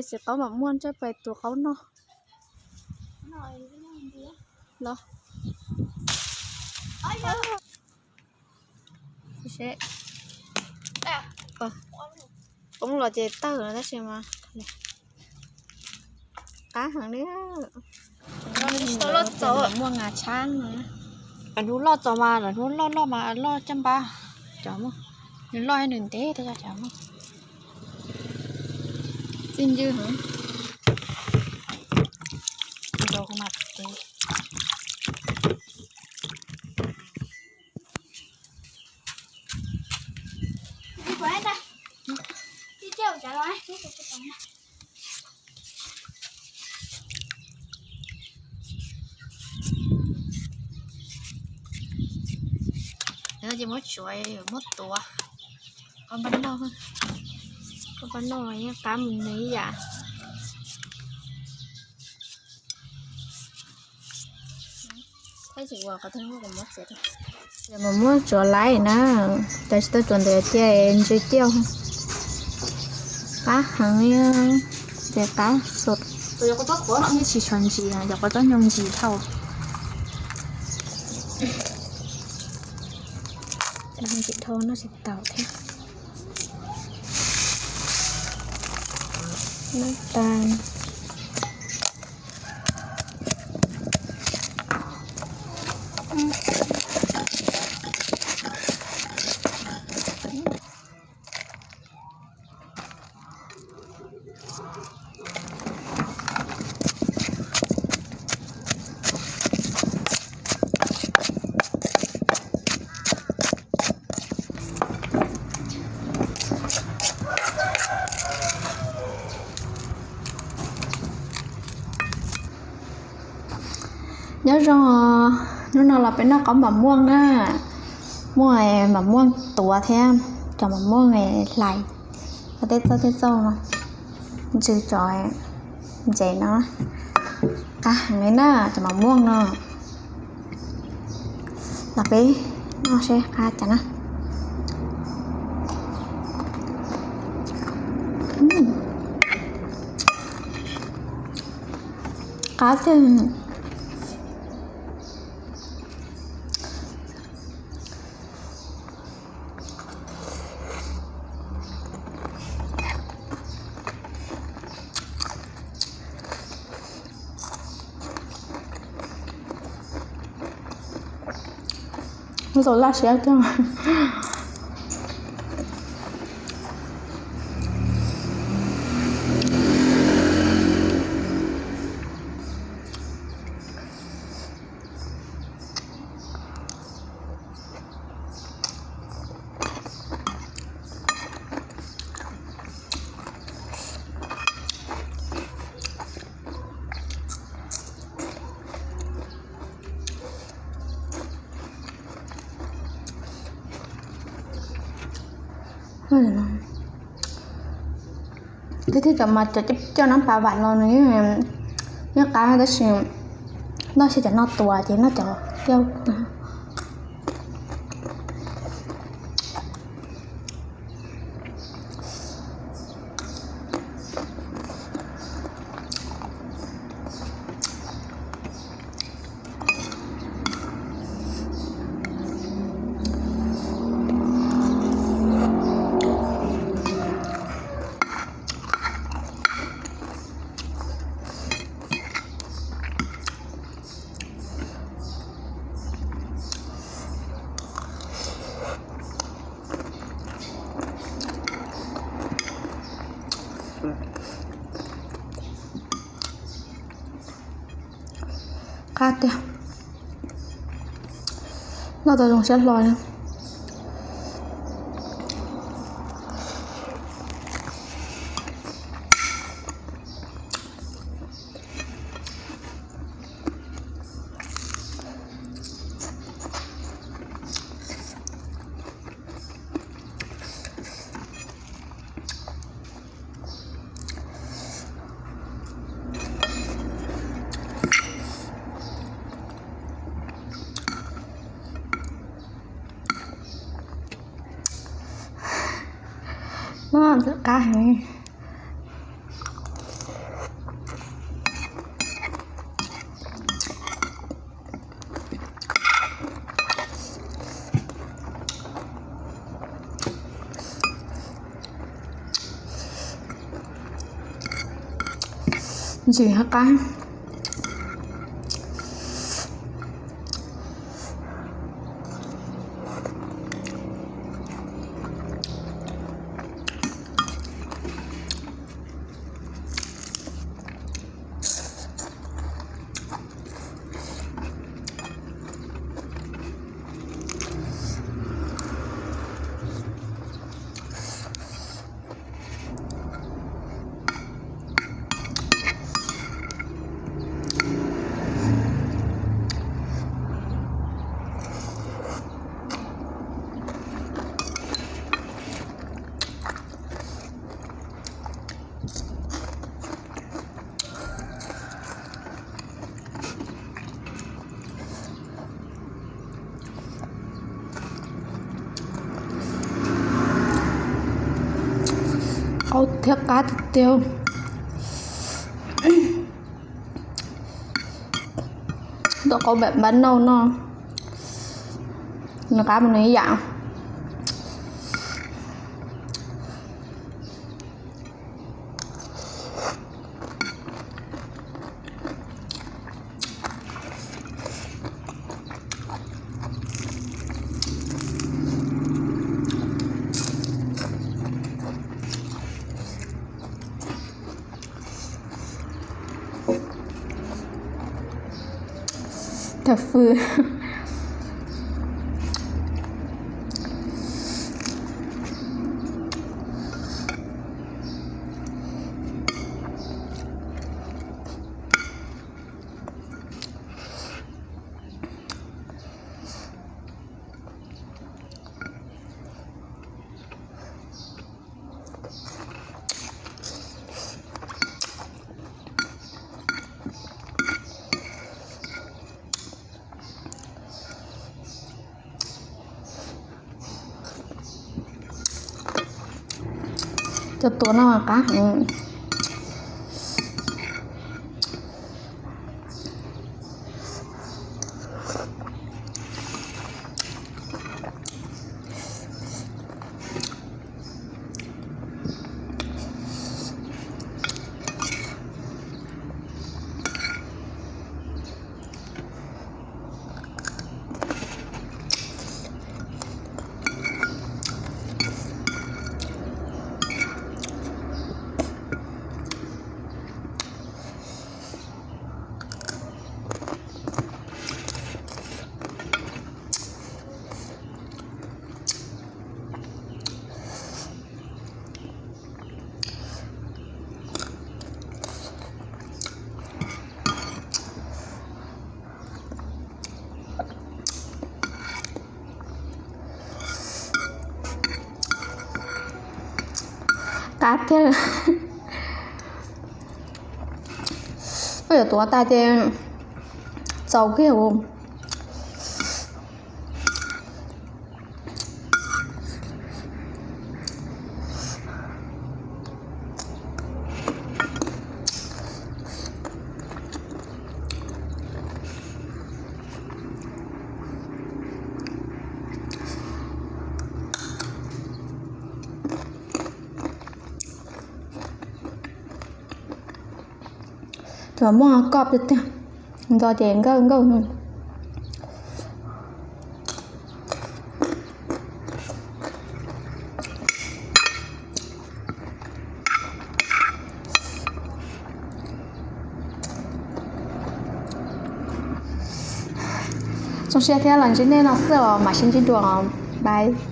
Txiv qaub mam muaj ntsaj pais tuav qaub noj los. Poob los ces tawg no tab sis mas qab heev li. Muaj ngas tshab no. Lawv hnub loj txaus mas lawv hnub loj loj mas loj caj npab. Cov muaj, nws loj nws ntev tas cov muaj. Txij ncw heev. Ces muab tsuav, muab tuav. Qab npab noj, qab npab noj yeej qab mus nws ib yam. Tab sis ua qhov twg kuv muab txiav, yog mus muab tsuav laib na, cov tsis tau tsuav ntawd cia ntsws tiaj. Qab heev li, ces qab xos. Yog qhov txob qhuav no yeej tsis tshua ntsim, yog qhov txob nyoo ntsim dhau. Ntsim dhau noj tsis tau thiab. Noj tas. Nyob zoo, hnub no los peb noj qaub mam muaj na, muaj mam muaj tuav thiab cov mam muaj hlais, tej txauj tej txauj no, ntsws cov ntses no, qab heev li na cov mam muaj no. Los peb noj seb qab cas na. Qab tiag. Ua tau laj siab tiag. Twb tib cov mas cov coj nab pas vam los nws yeej qab tab sis noj xyaw cov no tuas ces noj cov coj. Qab tiag. Noj tau zoo siab hlo li. Noj qab heev. Ntsis qab. Qaub thiab qab tiag tiag. Tus qaub npam npab nauj no, nws qab mus nws ib yam. Thawj fwj. Cov tuav no qab heev. Qab tiag. Koj yuav tuav tas ces txaus kiag. Tus muaj koj tiag tiag, nto ces nkawj nkauj. Zoo siab thiab los ntsib nej no xwb os, mam sib ntsib dua, bye.